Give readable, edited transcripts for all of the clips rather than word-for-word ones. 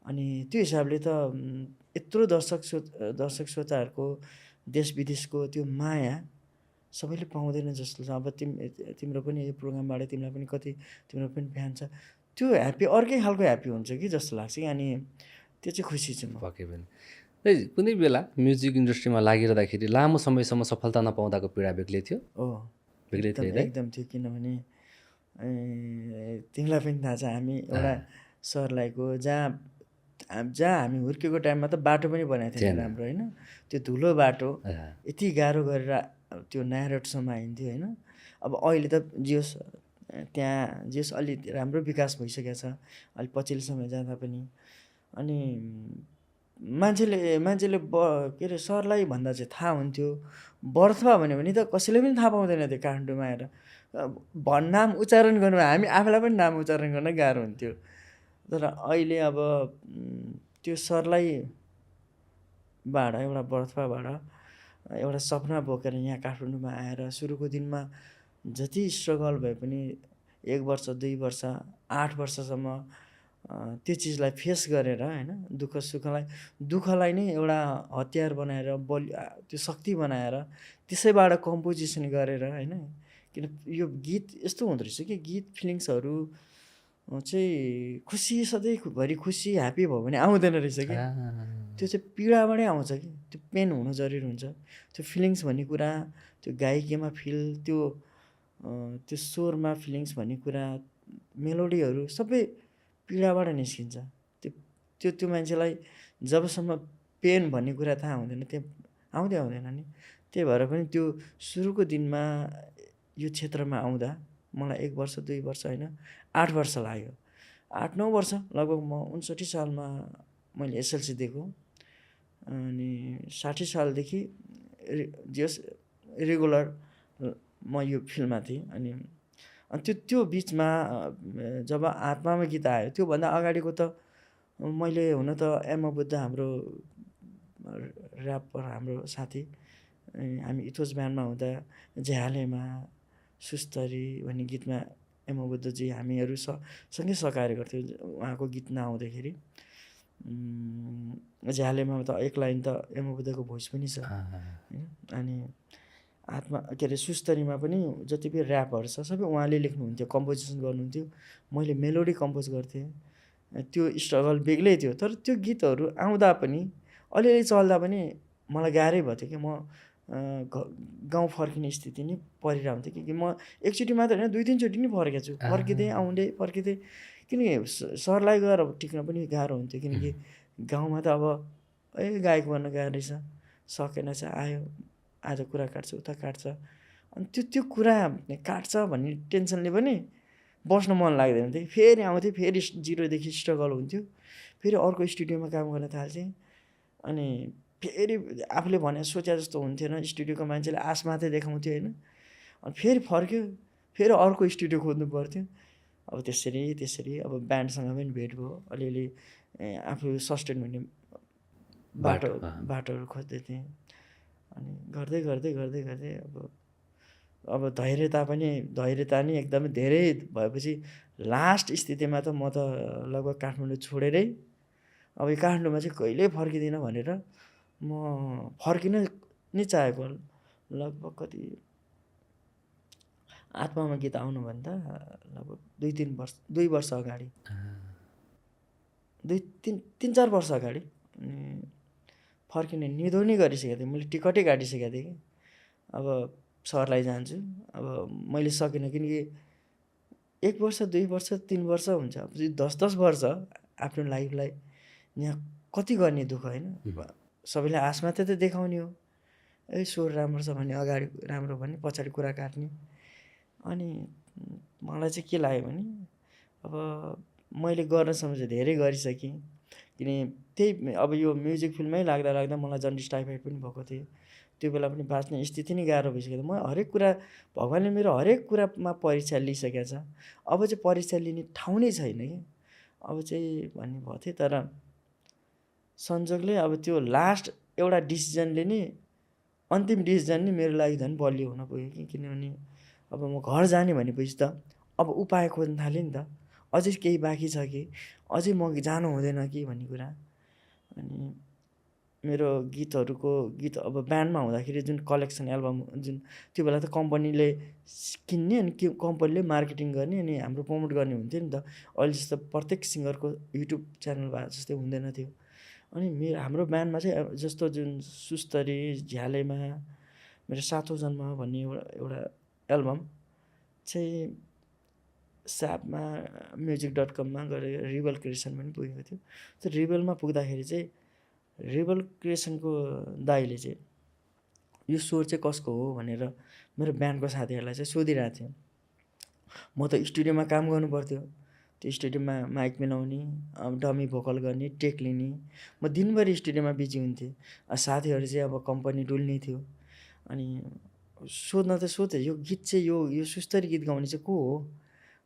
अनि त्यो हिसाबले त यत्रो दर्शक श्रोताहरूको देश विदेशको त्यो माया सबैले पाउँदैन जस्तो छ। अब तिम्रो पनि यो प्रोग्रामबाट तिमीलाई पनि कति तिम्रो पनि फ्यान छ। त्यो ह्याप्पी अर्कै खालको ह्याप्पी हुन्छ कि जस्तो लाग्छ कि। अनि त्यो चाहिँ खुसी छु म। पक्कै पनि। कुनै बेला म्युजिक इन्डस्ट्रीमा लागिरहँदाखेरि लामो समयसम्म सफलता नपाउँदाको पीडा बेग्लै थियो? बेग्लै थियो है? एकदम थियो। किनभने तिमीलाई पनि थाहा छ हामी एउटा सहरलाईको जहाँ हामी हुर्केको टाइममा त बाटो पनि बनाएको थिएन राम्रो होइन। त्यो धुलो बाटो यति गाह्रो गरेर त्यो नयाँ रोडसम्म आइन्थ्यो होइन। अब अहिले त जियोस् त्यहाँ जियोस् अलि राम्रो विकास भइसकेको छ अलि पछिल्लो समय जाँदा पनि। अनि मान्छेले के अरे सहरलाई भन्दा चाहिँ थाहा हुन्थ्यो। बर्थमा भन्यो भने त कसैले पनि थाहा पाउँदैन थियो काठमाडौँमा आएर। नाम उच्चारण गर्नु हामी आफूलाई पनि नाम उच्चारण गर्न गाह्रो हुन्थ्यो। तर अहिले अब त्यो सर्लाहीबाट एउटा बर्थपाबाट एउटा सपना बोकेर यहाँ काठमाडौँमा आएर सुरुको दिनमा जति स्ट्रगल भए पनि 1 वर्ष 2 वर्ष 8 वर्षसम्म त्यो चिजलाई फेस गरेर होइन दुःखलाई नै एउटा हतियार बनाएर त्यो शक्ति बनाएर त्यसैबाट कम्पोजिसन गरेर होइन। किन यो गीत यस्तो हुँदो रहेछ कि गीत फिलिङ्सहरू चाहिँ खुसी सधैँभरि खुसी ह्याप्पी भयो भने आउँदैन रहेछ कि। त्यो चाहिँ पीडाबाटै आउँछ कि। त्यो पेन हुनु जरुरी हुन्छ। त्यो फिलिङ्स भन्ने कुरा त्यो गायकीमा त्यो स्वरमा फिलिङ्स भन्ने कुरा मेलोडीहरू सबै पीडाबाट निस्किन्छ। त्यो मान्छेलाई जबसम्म पेन भन्ने कुरा थाहा हुँदैन त्यो आउँदैन नि। त्यही भएर पनि त्यो सुरुको दिनमा यो क्षेत्रमा आउँदा मलाई 1 वर्ष 2 वर्ष होइन 8 वर्ष लाग्यो। 8-9 वर्ष लगभग म 59 सालमा मैले एसएलसी दिएको। अनि 60 सालदेखि रेगुलर म यो फिल्डमा थिएँ। अनि त्यो बिचमा जब आत्मामा गीत आयो त्योभन्दा अगाडिको त मैले हुन त एम बुद्ध हाम्रो ऱ्यापर हाम्रो साथी हामी इथोस ब्यान्डमा हुँदा झ्यालेमा सुस्तरी भन्ने गीतमा एम बुद्धजी हामीहरू सँगै सहकार्य गर्थ्यौँ। उहाँको गीत नआउँदाखेरि झ्यालेमा त एक लाइन त एम बुद्धको भोइस पनि छ होइन। अनि आत्मा के अरे सुस्तरीमा पनि जति पनि ऱ्यापहरू छ सबै उहाँले लेख्नुहुन्थ्यो कम्पोजिसन गर्नुहुन्थ्यो। मैले मेलोडी कम्पोज गर्थेँ। त्यो स्ट्रगल बेग्लै थियो। तर त्यो गीतहरू आउँदा पनि अलिअलि चल्दा पनि मलाई गाह्रै भयो थियो कि म गाउँ फर्किने स्थिति नै परिरहन्थ्यो कि म एकचोटि मात्र होइन 2-3 चोटि नै फर्केको छु। फर्किँदै फर्किँदै किनकि सहरलाई गएर टिक्न पनि गाह्रो हुन्थ्यो। किनकि गाउँमा त अब गायक बन्न गएको रहेछ सकेन छ आयो आज कुरा काट्छ उता काट्छ। अनि त्यो कुरा काट्छ भन्ने टेन्सनले पनि बस्न मन लाग्दैन थियो। फेरि आउँथ्यो फेरि जिरोदेखि स्ट्रगल हुन्थ्यो। फेरि अर्को स्टुडियोमा काम गर्न थाल्थेँ। अनि फेरि आफूले भने सोचे जस्तो हुन्थेन। स्टुडियोको मान्छेले आश मात्रै देखाउँथ्यो होइन। अनि फेरि फर्क्यो फेरि अर्को स्टुडियो खोज्नु पर्थ्यो। अब त्यसरी अब ब्यान्डसँग पनि भेट भयो। अलिअलि आफू सस्टेन हुने बाटोहरू खोज्दै थिएँ। अनि गर्दै अब धैर्यता नि एकदमै धेरै भएपछि लास्ट स्थितिमा त म त लगभग काठमाडौँ छोडेरै अब यो काठमाडौँमा चाहिँ कहिल्यै फर्किँदिनँ भनेर म फर्किन नै चाहेको। लगभग कति आत्मामा गीत आउनुभन्दा लगभग 2 वर्ष अगाडि 3-4 वर्ष अगाडि फर्किने निधो नै गरिसकेको थिएँ। मैले टिकटै काटिसकेको थिएँ कि अब सहरलाई जान्छु। अब मैले सकिनँ किनकि 1 वर्ष 2 वर्ष 3 वर्ष हुन्छ। 10 वर्ष आफ्नो लाइफलाई यहाँ कति गर्ने दुःख होइन। सबैले आश मात्रै त देखाउने हो। स्वर राम्रो छ भने अगाडि राम्रो भने पछाडि कुरा काट्ने। अनि मलाई चाहिँ के लाग्यो भने अब मैले गर्नसम्म चाहिँ धेरै गरिसकेँ। किनकि त्यही अब यो म्युजिक फिल्डमै लाग्दा मलाई जन्डिस टाइफाइड पनि भएको थियो। त्यो बेला पनि बाँच्ने स्थिति नै गाह्रो भइसक्यो। म हरेक कुरा भगवान्ले मेरो हरेक कुरामा परीक्षा लिइसकेको छ। अब चाहिँ परीक्षा लिने ठाउँ नै छैन कि अब चाहिँ भन्ने भएको थियो। तर संजोगले अब त्यो लास्ट एउटा डिसिजनले नै अन्तिम डिसिजन नै मेरो लागि झन् बलियो हुन पुग्यो कि। किनभने अब म घर जाने भनेपछि त अब उपाय खोज्न थालेँ नि त। अझै केही बाँकी छ कि, अझै म जानु हुँदैन कि भन्ने कुरा। अनि मेरो गीत अब ब्यान्डमा हुँदाखेरि जुन कलेक्सन एल्बम जुन त्यो बेला त कम्पनीले किन्ने अनि कम्पनीले मार्केटिङ गर्ने अनि हाम्रो प्रमोट गर्ने हुन्थ्यो नि त। अहिले जस्तो प्रत्येक सिङ्गरको युट्युब च्यानल भए जस्तै हुँदैन थियो। अनि हाम्रो ब्यान्डमा चाहिँ जस्तो जुन सुस्तरी, झ्यालेमा, मेरो 7औं जन्म भन्ने एउटा एल्बम चाहिँ स्यापमा music.com गएर रिबल क्रिएसन पनि पुगेको थियो। त्यो रिबलमा पुग्दाखेरि चाहिँ रिबल क्रिएसनको दाइले चाहिँ यो स्वर चाहिँ कसको हो भनेर मेरो ब्यान्डको साथीहरूलाई चाहिँ सोधिरहेको थियो। म त स्टुडियोमा काम गर्नु पर्थ्यो, त्यो स्टुडियोमा माइक मिलाउने, डमी भोकल गर्ने, टेक लिने, म दिनभरि स्टुडियोमा बिजी हुन्थेँ। साथीहरू चाहिँ अब कम्पनी डुल्ने थियो। अनि सोध्न त सोधेँ, यो गीत चाहिँ यो सुस्तरी गीत गाउने चाहिँ को हो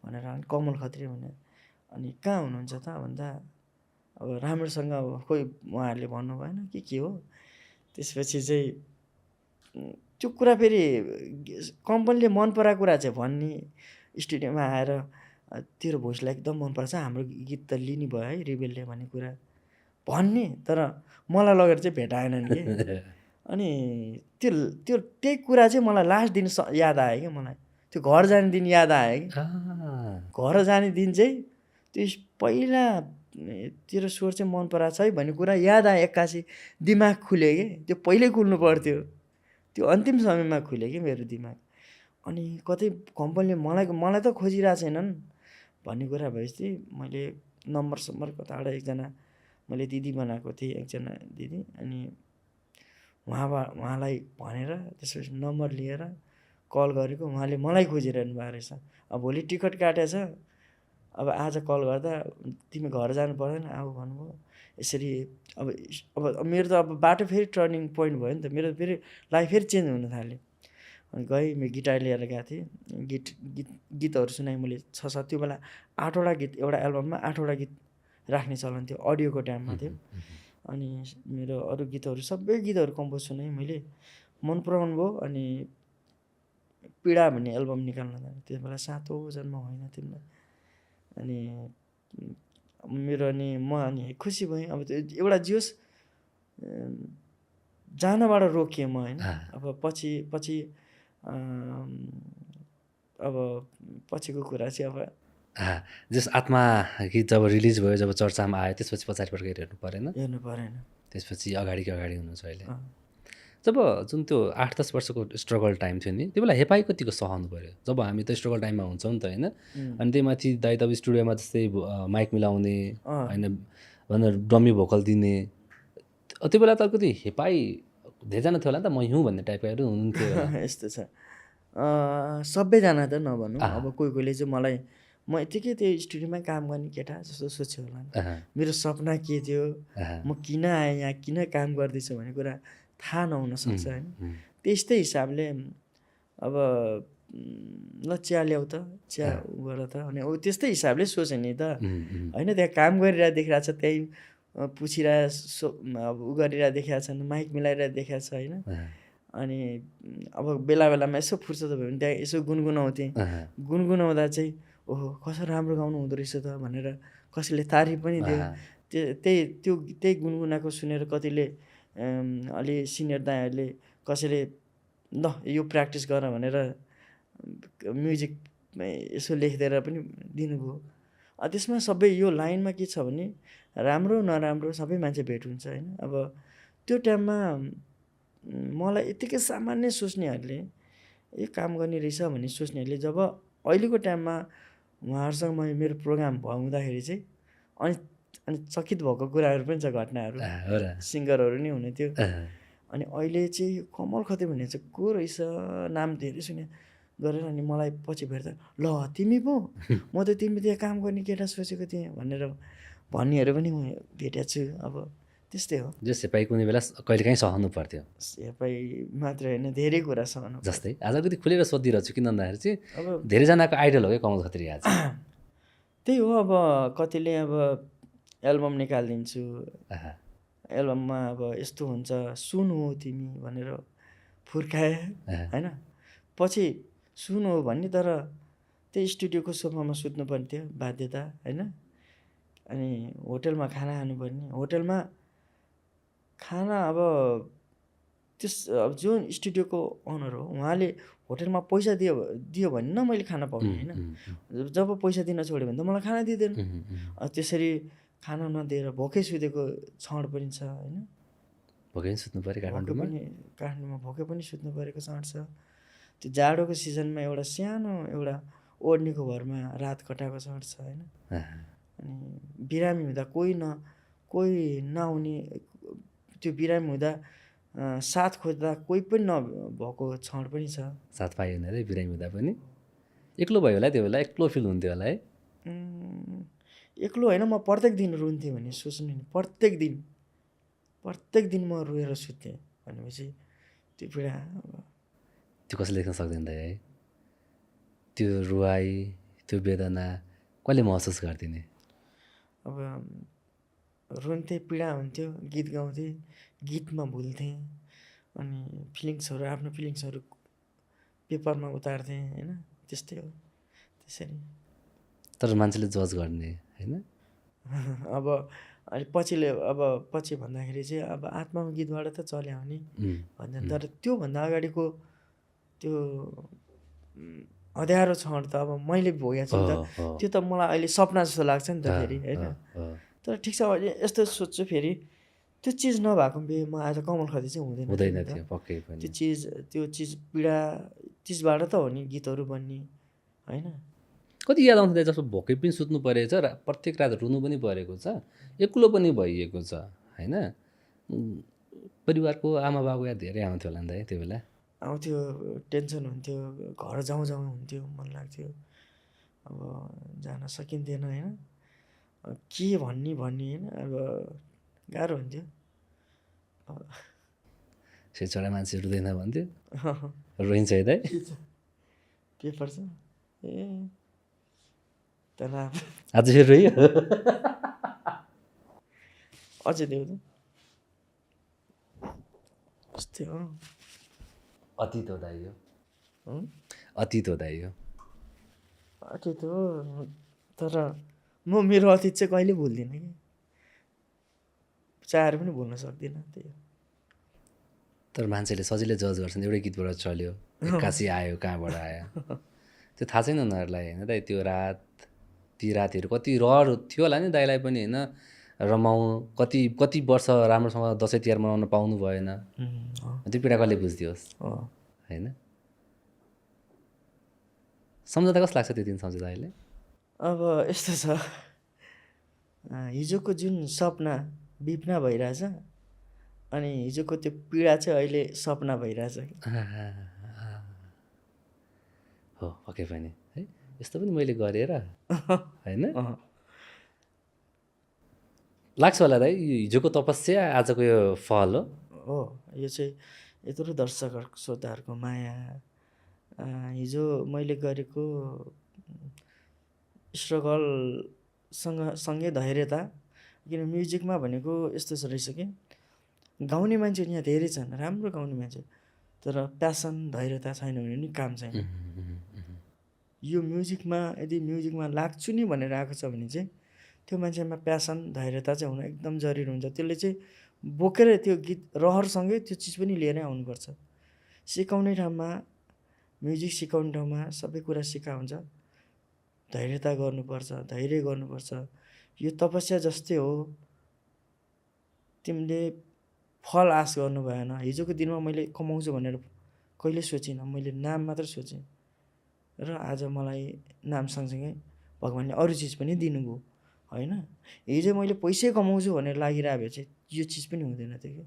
भनेर। अनि कमल खत्री भने। अनि कहाँ हुनुहुन्छ त भन्दा अब राम्रोसँग अब खोइ उहाँहरूले भन्नु भएन के हो। त्यसपछि चाहिँ त्यो कुरा फेरि कम्पनीले मन पराएको कुरा चाहिँ भन्ने, स्टुडियोमा आएर तेरो भोइसलाई एकदम मन पर्छ, हाम्रो गीत त लिने भयो है रिबेलले भन्ने कुरा भन्ने, तर मलाई लगेर चाहिँ भेटाएनन् कि। अनि त्यही कुरा चाहिँ मलाई लास्ट दिन याद आयो क्या। मलाई त्यो घर जाने दिन याद आयो कि। घर जाने दिन चाहिँ त्यो पहिला तेरो स्वर चाहिँ मन पराएको छ है भन्ने कुरा याद आयो। एक्कासी दिमाग खुल्यो कि, त्यो पहिल्यै खुल्नु पर्थ्यो, त्यो अन्तिम समयमा खुल्यो कि मेरो दिमाग। अनि कतै कम्पनीले मलाई त खोजिरहेको छैनन् भन्ने कुरा भएपछि मैले नम्बर कताबाट एकजना मैले दिदी बनाएको थिएँ, एकजना दिदी। अनि उहाँलाई भनेर त्यसपछि नम्बर लिएर कल गरेको, उहाँले मलाई खोजिरहनु भएको रहेछ। अब भोलि टिकट काटेछ, अब आज कल गर्दा तिमी घर जानु पर्दैन आऊ भन्नुभयो। यसरी अब मेरो त अब बाटो फेरि टर्निङ पोइन्ट भयो नि त, मेरो फेरि लाइफ फेरि चेन्ज हुन थाल्यो। अनि गएँ, म गिटार लिएर गएको थिएँ, गीतहरू सुनाएँ मैले 6-7। त्यो बेला 8वटा गीत एउटा एल्बममा 8वटा गीत राख्ने चलन थियो, अडियोको टाइममा थियो। अनि मेरो अरू गीतहरू सबै गीतहरू कम्पोज सुनाएँ मैले, मन पराउनु भयो। अनि पीडा भन्ने एल्बम निकाल्न थालेँ, त्यो बेला 7औं जन्म होइन तिमीलाई। अनि मेरो अनि खुसी भएँ। अब त्यो एउटा जोस जानबाट रोकिएँ म होइन। अब पछि अब पछिको कुरा चाहिँ अब जस आत्मा गीत जब रिलिज भयो, जब चर्चामा आयो, त्यसपछि पछाडिपट्टि हेर्नु परेन, त्यसपछि अगाडि हुनुहुन्छ अहिले। जब जुन त्यो 8-10 वर्षको स्ट्रगल टाइम थियो नि, त्यो बेला हेपाइ कतिको सहनु पऱ्यो? जब हामी त स्ट्रगल टाइममा हुन्छौँ नि त होइन। अनि त्यही माथि दाइ तब स्टुडियोमा जस्तै माइक मिलाउने होइन, भनेर डमी भोकल दिने, त्यो बेला त अलिकति हेपाइ धेरैजना थियो होला नि त, म हिउँ भन्ने टाइपकाहरू हुनुहुन्थ्यो होला। यस्तो छ, सबैजना त नभनौँ। अब कोहीले चाहिँ मलाई, म यतिकै त्यो स्टुडियोमा काम गर्ने केटा जस्तो सोच्यो होला। मेरो सपना के थियो, म किन आएँ यहाँ, किन काम गर्दैछु भन्ने कुरा थाहा नहुन सक्छ होइन। त्यस्तै हिसाबले अब ल चिया ल्याऊ त, चिया गर त भने त्यस्तै हिसाबले सोचेँ नि त होइन। त्यहाँ काम गरिरहेको देखिरहेको छ, त्यहीँ पुछिरहेको अब उ गरिरहेको देखिरहेको छन्, माइक मिलाइरहेको देखिरहेको छ होइन। अनि अब बेला बेलामा यसो फुर्सद भयो भने त्यहाँ यसो गुनगुनाउँथेँ। गुनगुनाउँदा चाहिँ ओहो कसो राम्रो गाउनु हुँदो रहेछ त भनेर कसैले तारिफ पनि दियो। त्यही गुनगुनाएको सुनेर कतिले अलि सिनियर दाइहरूले कसैले ल यो प्र्याक्टिस गर भनेर म्युजिकमा यसो लेखिदिएर पनि दिनुभयो। त्यसमा सबै यो लाइनमा के छ भने राम्रो नराम्रो सबै मान्छे भेट हुन्छ होइन। अब त्यो टाइममा मलाई यतिकै सामान्य सोच्नेहरूले यो काम गर्ने रहेछ भन्ने सोच्नेहरूले जब अहिलेको टाइममा उहाँहरूसँग मेरो प्रोग्राम हुँदाखेरि चाहिँ अनि चकित भएको कुराहरू पनि छ, घटनाहरू, सिङ्गरहरू नै हुने थियो। अनि अहिले चाहिँ कमल खत्री भन्ने चाहिँ को रहेछ, नाम धेरै सुने गरेर अनि मलाई पछि भेट्दा ल तिमी पो, म त तिमी त्यहाँ काम गर्ने केटा सोचेको थिएँ भनेर भन्नेहरू पनि म भेटेको छु। अब त्यस्तै हो। जस हेपाइ कुनै बेला कहिलेकाहीँ सहनु पर्थ्यो। हेपाइ मात्र होइन, धेरै कुरा सहनु। जस्तै आज अलिकति खुलेर सोधिरहेको छु किन भन्दाखेरि चाहिँ अब धेरैजनाको आइडल हो क्या कमल खत्री आज। त्यही हो, अब कतिले अब एल्बम निकालिदिन्छु, एल्बममा अब यस्तो हुन्छ, सुन हो तिमी भनेर फुर्काए होइन। पछि सुन हो भन्ने, तर त्यही स्टुडियोको सोफामा सुत्नु पर्थ्यो बाध्यता होइन। अनि होटलमा खाना खानुपर्ने, होटलमा खाना अब त्यस अब जुन स्टुडियोको ओनर हो उहाँले होटलमा पैसा दियो भने न मैले खाना पाउने होइन। जब पैसा दिन छोड्यो भने त मलाई खाना दिँदैन। त्यसरी खाना नदिएर भोकै सुतेको क्षण पनि छ होइन। भोकै सुत्नु पऱ्यो काठमाडौँमा भोकै पनि सुत्नु परेको क्षण छ। त्यो जाडोको सिजनमा एउटा सानो एउटा ओढ्नेको भरमा रात कटाएको क्षण छ होइन। अनि बिरामी हुँदा कोही नहुने, त्यो बिरामी हुँदा साथ खोज्दा कोही पनि नभएको क्षण पनि छ। साथ पाइएन रे बिरामी हुँदा पनि? एक्लो भयो होला त्यो बेला? एक्लो फिल हुन्थ्यो होला है? एक्लो होइन, म प्रत्येक दिन रुन्थेँ भने सोच्नु नि। प्रत्येक दिन म रोएर सुत्थेँ भनेपछि त्यो पीडा त्यो कसैले देख्न सक्दैन है। त्यो रुवाई, त्यो वेदना कसले महसुस गरिदिने? अब रुन्थेँ, पीडा हुन्थ्यो, गीत गाउँथेँ, गीतमा भुल्थेँ। अनि फिलिङ्सहरू, आफ्नो फिलिङ्सहरू पेपरमा उतार्थेँ होइन। त्यस्तै हो त्यसरी। तर मान्छेले जज गर्ने होइन। अब अहिले पछि भन्दाखेरि चाहिँ अब आत्मामा गीतबाट त चल्या हो नि भन्छ। तर त्योभन्दा अगाडिको त्यो अँध्यारो क्षण त अब मैले भोगेको छु नि त। त्यो त मलाई अहिले सपना जस्तो लाग्छ नि त फेरि होइन। तर ठिक छ, अहिले यस्तो सोध्छु फेरि त्यो चिज नभएको भए म आज कमल खत्री चाहिँ हुँदैन थियो पक्कै पनि। त्यो चिज पीडा चिजबाट त हो नि गीतहरू बन्ने होइन। कति याद आउँथ्यो जस्तो भोकै पनि सुत्नु परेको छ र प्रत्येक रात रुनु पनि परेको छ, एक्लो पनि भइएको छ होइन। परिवारको आमा बाबु याद धेरै आउँथ्यो होला नि त है त्यो बेला? आउँथ्यो, टेन्सन हुन्थ्यो, घर जाउँ हुन्थ्यो, मन लाग्थ्यो। अब जान सकिन्थेन होइन। के भन्ने होइन। अब गाह्रो हुन्थ्यो। छोरा मान्छे रुँदैन भन्थ्यो, रोइन्छ है त? के पर्छ ए तनाव। आज फेरि रोइयो? अझै देऊ त यस्तै हो। अतीत हो दाइ यो, अतीत हो दाइ यो। अतीत हो, तर म मेरो अतीत चाहिँ कहिले भुल्दिनँ कि, चाहेर पनि भुल्न सक्दिनँ। त्यही हो। तर मान्छेले सजिलै जज गर्छन्, एउटै गीतबाट चल्यो, एक्कासी आयो, कहाँबाट आयो त्यो थाहा छैन उनीहरूलाई होइन। दाइ त्यो ती रातहरू कति रहर थियो होला नि दाइलाई पनि होइन। रमाउँ, कति वर्ष राम्रोसँग दसैँ तिहार मनाउन पाउनु भएन, त्यो पीडा कसले बुझिदियोस् होइन। सम्झँदा कस्तो लाग्छ त्यो दिन सम्झँदा अहिले? अब यस्तो छ, हिजोको जुन सपना विपना भइरहेछ अनि हिजोको त्यो पीडा चाहिँ अहिले सपना भइरहेछ हो। पक्कै पनि है, यस्तो पनि मैले गरेर होइन लाग्छ होला दाइ। हिजोको तपस्या आजको यो फल हो। यो चाहिँ यत्रो दर्शकहरूको श्रोताहरूको माया, हिजो मैले गरेको स्ट्रगलसँगै धैर्यता। किन म्युजिकमा भनेको यस्तो रहेछ कि गाउने मान्छे यहाँ धेरै छन्, राम्रो गाउने मान्छे, तर प्यासन धैर्यता छैन भने नि काम छैन। यो म्युजिकमा यदि म्युजिकमा लाग्छु नि भनेर आएको छ भने चाहिँ त्यो मान्छेमा प्यासन धैर्यता चाहिँ हुन एकदम जरुरी हुन्छ। त्यसले चाहिँ बोकेर त्यो गीत रहरसँगै त्यो चिज पनि लिएरै आउनुपर्छ। सिकाउने ठाउँमा, म्युजिक सिकाउने ठाउँमा सबै कुरा सिका हुन्छ। धैर्यता गर्नुपर्छ, धैर्य गर्नुपर्छ। यो तपस्या जस्तै हो। तिमीले फल आश गर्नु भएन। हिजोको दिनमा मैले कमाउँछु भनेर कहिले सोचिनँ, मैले नाम मात्र सोचेँ र आज मलाई नाम सँगसँगै भगवान्ले अरू चिज पनि दिनुभयो होइन। हिजो मैले पैसै कमाउँछु भनेर लागिरहेको भए चाहिँ यो चिज पनि हुँदैन थियो कि।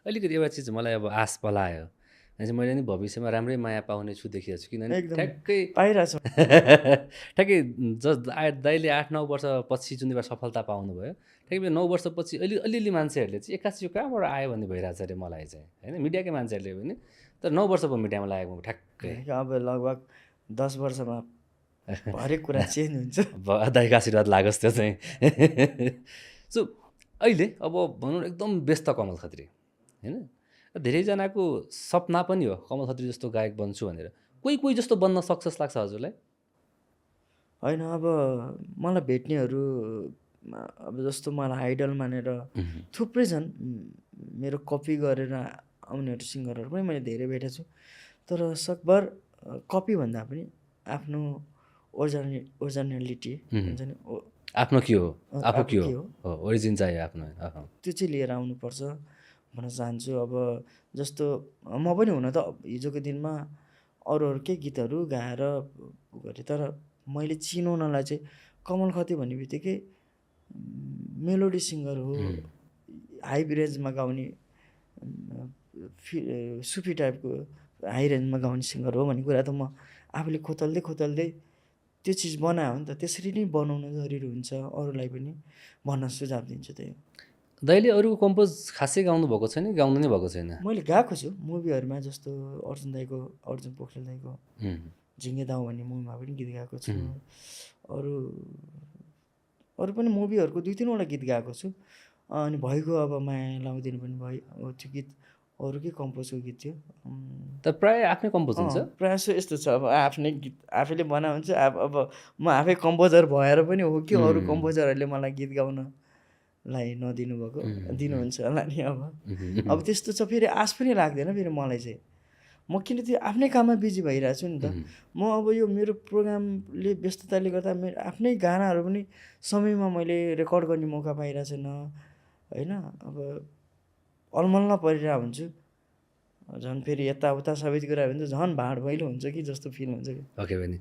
अलिकति एउटा चिज मलाई अब आश पलायो चाहिँ मैले नि भविष्यमा राम्रै माया पाउने छु देखिरहेको छु। किनभने ठ्याक्कै पाइरहेको छु ठ्याक्कै दाइले 8-9 वर्षपछि जुन बेला सफलता पाउनुभयो, ठ्याक्कै 9 वर्षपछि अलिअलि मान्छेहरूले चाहिँ एक्कासी यो कहाँबाट आयो भन्ने भइरहेको छ अरे मलाई चाहिँ होइन। मिडियाकै मान्छेहरूले पनि तर 9 वर्ष भयो मिडियामा लागेको ठ्याक्कै। अब लगभग 10 वर्षमा हरेक कुरा चेन्ज हुन्छ। दाइको आशीर्वाद लागोस् त्यो चाहिँ। सो अहिले अब भनौँ एकदम व्यस्त कमल खत्री होइन। धेरैजनाको सपना पनि हो कमल खत्री जस्तो गायक बन्छु भनेर। कोही जस्तो बन्न सक्छ जस्तो लाग्छ हजुरलाई? होइन अब मलाई भेट्नेहरू अब जस्तो मलाई आइडल मानेर थुप्रै छन्। मेरो कपी गरेर आउनेहरू सिङ्गरहरू पनि मैले धेरै भेटेको छु। तर सकभर कपी भन्दा पनि आफ्नो ओरिजिनालिटी हुन्छ नि, आफ्नो के हो, आफू के के हो, ओरिजिन चाहियो आफ्नो। त्यो चाहिँ लिएर आउनुपर्छ भन्न चाहन्छु। अब जस्तो म पनि हुन त हिजोको दिनमा अरूकै गीतहरू गाएर गरेँ, तर मैले चिनाउनलाई चाहिँ कमल खती भन्ने बित्तिकै मेलोडी सिङ्गर हो, हाई रेन्जमा गाउने, सुफी टाइपको हाई रेन्जमा गाउने सिङ्गर हो भन्ने कुरा त म आफूले खोतल्दै त्यो चिज बनायो भने त त्यसरी नै बनाउनु जरुरी हुन्छ। अरूलाई पनि भन्न सुझाव दिन्छु त्यही हो। दाइले अरूको कम्पोज खासै गाउनु भएको छैन, गाउनु नै भएको छैन? मैले गाएको छु मुभीहरूमा, जस्तो अर्जुन पोखरेल दाइको झिङ्गे दाउ भन्ने मुभीमा पनि गीत गाएको छु। अरू पनि मुभीहरूको 2-3वटा गीत गाएको छु। अनि भइगयो अब माया लाउँदिन पनि भयो, त्यो गीत अरूकै कम्पोजको गीत थियो। त प्रायः आफ्नै कम्पोज हुन्छ? प्रायः यस्तो छ, अब आफ्नै गीत आफैले बनाएको हुन्छ। अब म आफै कम्पोजर भएर पनि हो कि अरू कम्पोजरहरूले मलाई गीत गाउनलाई नदिनु भएको, दिनुहुन्छ होला नि। अब त्यस्तो छ। फेरि आश पनि लाग्दैन फेरि मलाई चाहिँ, म किन त्यो आफ्नै काममा बिजी भइरहेको छु नि त। म अब यो मेरो प्रोग्रामले व्यस्तताले गर्दा मेरो आफ्नै गानाहरू पनि समयमा मैले रेकर्ड गर्ने मौका पाइरहेको छैन होइन। अब अलमल्ल परिरहेको हुन्छु। झन् फेरि यताउता सबै कुरा भने त झन् भाँड भैलो हुन्छ कि जस्तो फिल हुन्छ कि। ओके बहिनी।